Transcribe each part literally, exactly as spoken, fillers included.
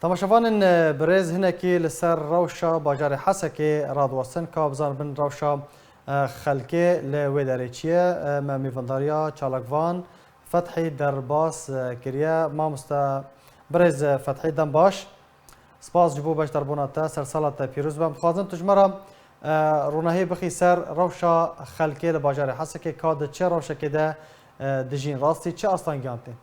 Temaşevanên, e, birêz, hinekî li ser rewşa bajarê Hesekê radiwestin, ka bizanibin rewşa, e, xelkê li wê derê çi ye. E, me mêvandariya çalakvan Fethî Derbas, e, kiriye. Mamoste birêz, e, Fethî, dem baş. Spas ji bo beşdarbûna te, sersala te pîroz be. Em dixwazin tu ji me re, e, ronahî bixî ser rewşa xelkê li bajarê Hesekê, ka di çi rewşekê de, e, dijîn, rastî çi astengiyan tên?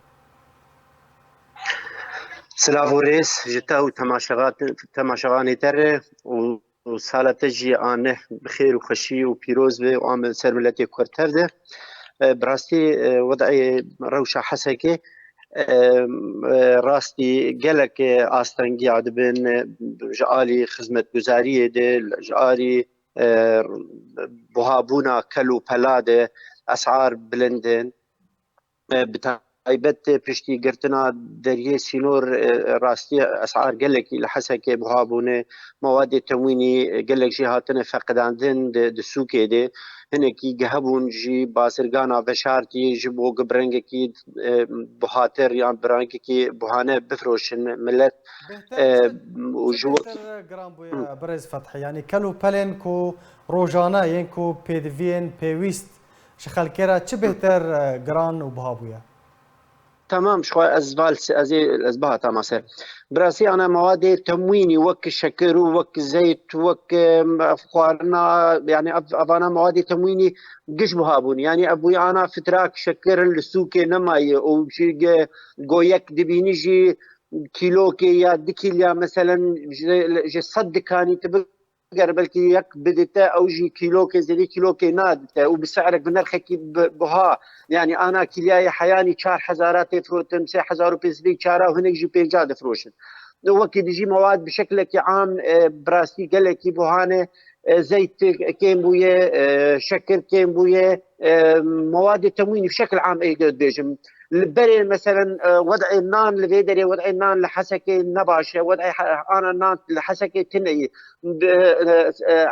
Silav û rêz ji te û temaşevat-, temaşevanê te re û, û sala te jî a neh bi xêr û xweşî û pîroz be û a me-, ser miletê Kurd tev de. E, bi rastî, e, wed'ê rewşa Hesekê, e, e, rastî gelek, e, astengiya dibin, e, ji alî xizmetguzariyê de, ji alî, e, buhabûna kel û pela de esar bilind in. E, bi taybet piştî girtina deriyê sînor, e, rastî esar gelekî li Hesekê buha bûne. Mewadê temwînî gelek jî hatine feqidandin di, di sûkê de. Hinekî hebûn jî bazirgana veşartî ji bo ku bi rengekî, e, buhatir yan bi rengekî buhane bifroşin milet. Bêhtir E, çi, û çi ji we- bêhtir giran bûye, Hı. Birêz Fethî? Yanî kel û pelên ku rojane yên ku pêdiviyên pêwîst ji xelkê re çi bêhtir, e, giran û biha bûye? Tamam, ji xwe ez val se-, ez ê, ez bihata ma ser. Bi rastî ana mewadê temwînî wek şekir û wek zeyt, wek, em, xwarina, yanî ev, evana mewadê temwînî giş buha bûn. Yanî ev bûye ana fitrak, şekir li sûkê nemaye û ji ge-, go yek dibînî jî kîlokê ya du kîlya meselen ji, ji sed dikanî tu bi ger belkî yek bidite, ew jî kîlokê, zêdî kîlokê nadite û bi se'rek, bi nirxekî bi-, buha, yanî ana kîlyayê heyanî çar hezara tê firotin, sê hezar û pênc sedî çara û hinek jî pênca difroşin. Wekî dijî mewad bi şeklekî am, e, bi rastî gelekî buha ne, e, zeyt kêm bûye, e, şekir kêm bûye, e, mewadê temwînî bi şekil am ê dibêjim. Li berê meselen, e, wed'ê nan li vê derê, wed'ê nan li Hesekê ne baş e, wed'ê he-, ana nan li Hesekê tune ye. Bi, e, e,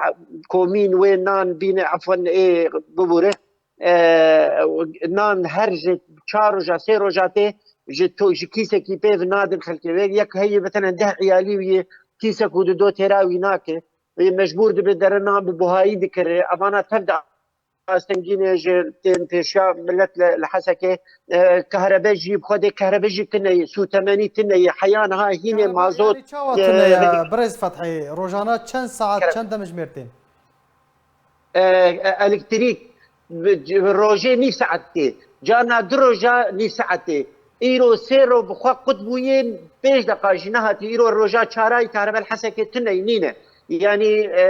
komîn wê nan bîne, efwen ê bibûre. E, nan her ji çar roja, sê roja tê ji to-, ji kîsekî pêv nadin xelkê wê. Yek heye, mesela deh iyalî wî ye, kîsek û dido têra wî nake. Wê mecbûr dibe dere nan bi buhayî dikire. Evana tev de astengînê ji tên pêşiya milet li, li Hesekê, e, kahrebe jî, bi xwedê kahrebe jî tune ye, sûtemenî tune ye, heya niha hînê Kahrebe mazot, yanî çawa e, tune ye, elektrik- Birêz Fethî? Rojane çend saet, Kerem. çend demjimêr tên? E, e, elektrîk, bi, c-, rojê nîv saet tê, carna du roja nîv saet tê. Îro sê ro bi xwe qut bûye, pênc deqa jî nehatiye. Îro roja çarayî kahrebe li Hesekê tune ye, nîne. Yanî, e,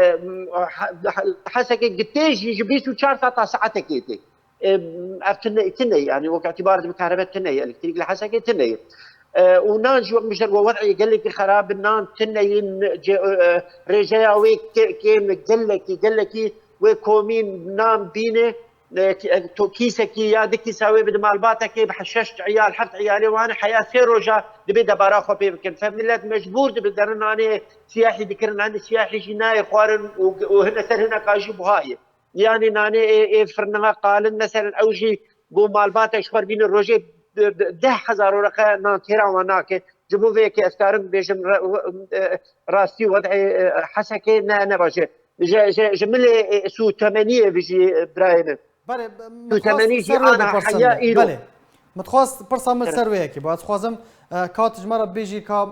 he-, he-, Hesekê gitê jî ji bîst û çar sata saetekê tê. E, ev tune, tune, yanî wek îtibar dibe kahrebe tune ye, elektrîk li Hesekê tune ye. E, û nan jî wek min ji te re got, wed'ê gelekî xerab e, nan tune ye, n-, ce-, e, rêjeya wê ke-, kêm e, gelekî, gelekî wê komîn nan bîne, e, ki-, e, to-, kîsekî ya du kîsa wê bide malbatekê, bi şeş iyal, heft iyalê wan e, heya sê roja dibê debara xwe pê bikin. Fe milet mecbûr dibe derin nanê siyahî dikirin, hene siyahî jî nayê xwarin û, û hine ser hineka jî buha ye. Yanî nanê ê, ê firnina qalin, meselen ew jî go malbate ji xwe re bîne rojê de-, de-, deh hezar wereqe nan têra wan nake. Ji bo vê yekê ez karim bêjim re-, e, rastî wed'ê, e, Hesekê ne, ne baş e. Ji, ji, ji milê, e, sûtemeniyê bijî, e, birayê min. Belê, min dixwast Sûtemenî jî ser wê ana bipirsim heya de. îro. Belê. Min dixwast pirsa min Evet. ser wê yekê. Ba, ez dixwazim, e, ka tu ji me re bêjî ka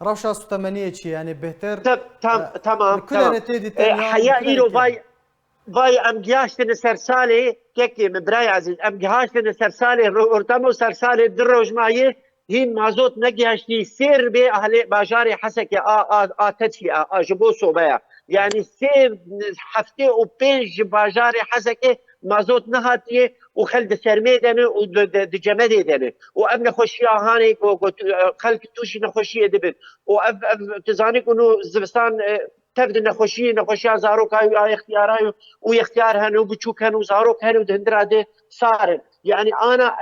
rewşa sûtemeniyê çi ye? Yanî bêhtir, Te-, tam-, e, tamam, li ku tamam. derê tê dîtin E, yan heya li ku derê îro tê? vay, vay em gihaştine ser salê, kekê min, birayê ezîz, em gihaştine ser salê, ro-, ortamo ser salê du roj maye, hîn mazot negihaştî, sêr bê ahlê bajarê Hesekê a, a, a teçî a, a ji bo sobeya. Yanî sê heftê û pênc ji bajarê Hesekê mazot nehatiye û xelk di sermê de ne û di, di, di cemedê de ne. Û ev nexweşiya hanê ku, ku tu, xelk tûşî nexweşiyê dibin. Û ev, ev tu zanî ku nû zivistan, e, tev di nexweşiyê, nexweşiya zaroka û a extiyara û, û extiyar hene û biçûk hene û zarok hene û di hindira de sar in. Yanî ana,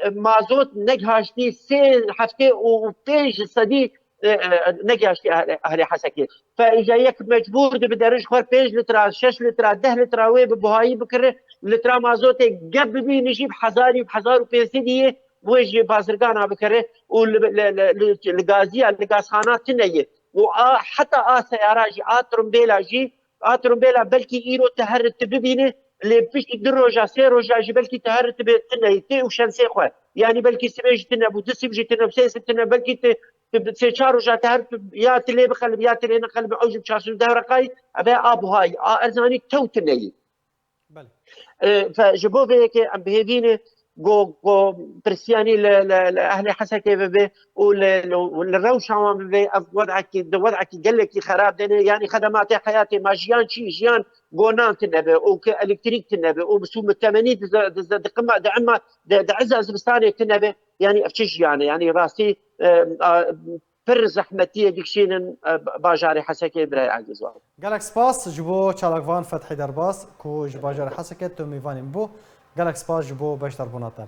e, mazot negihaştî sê heftê û pênc sedî, e, e, negihaştî ehlê, ehlê Hesekê. Fe îja yek mecbûr dibe derin ji xwe pênc litra, şeş litra, deh litra wê bi buhayî bikire, litra mazotê gep bibîne jî bi hezarî, bi hezar û pênc sedî yê wê jî bazirgana bikere û li, li, li, li, li gaziya, li gazxana tune ye. Û a, heta a seyara jî, a trumbêla jî, a trumbêla belkî îro tu here tu bibîne, lê piştî du roja, sê roja jî belkî tu here tu bê tune ye, tê û şensê xwe. Yanî belkî sibê jî tune bû, du sib jî tune bû, sê sib tune, belkî tu, tu sê çar roja tu her tu, ya tu lê bixelib, ya tu lê nexelib, ew jî bi çar sed û deh reqayî, eve a buhayî, a erzanî tew tune ye. Belê. E, fe, ji bo vê yekê em bi hêvî ne ku, ku pirsiyanî li, li, li ehlê Hesekê bibe û li, li, li rewşa wan bibe, ev wedekî, di wedekî gelekî xerab de ne. Yanî xedematê heyatê me, jiyan çi, jiyan go nan tune be û ku elektrîk tune be û bi sû bi temenî dize, dize, diqima, diema, di, di eza zivistanê tune be. Yanî ev çi jiyan e? Yanî rastî, e, a, pir zehmetiyê dikişînin, e, bajarê Hesekê, birayê Aziz Wan. Gelek spas ji bo çalakvan Fethî Derbas ku ji bajarê Hesekê tu mêvanê min bû. Gelek spas ji bo beşdarbûna te.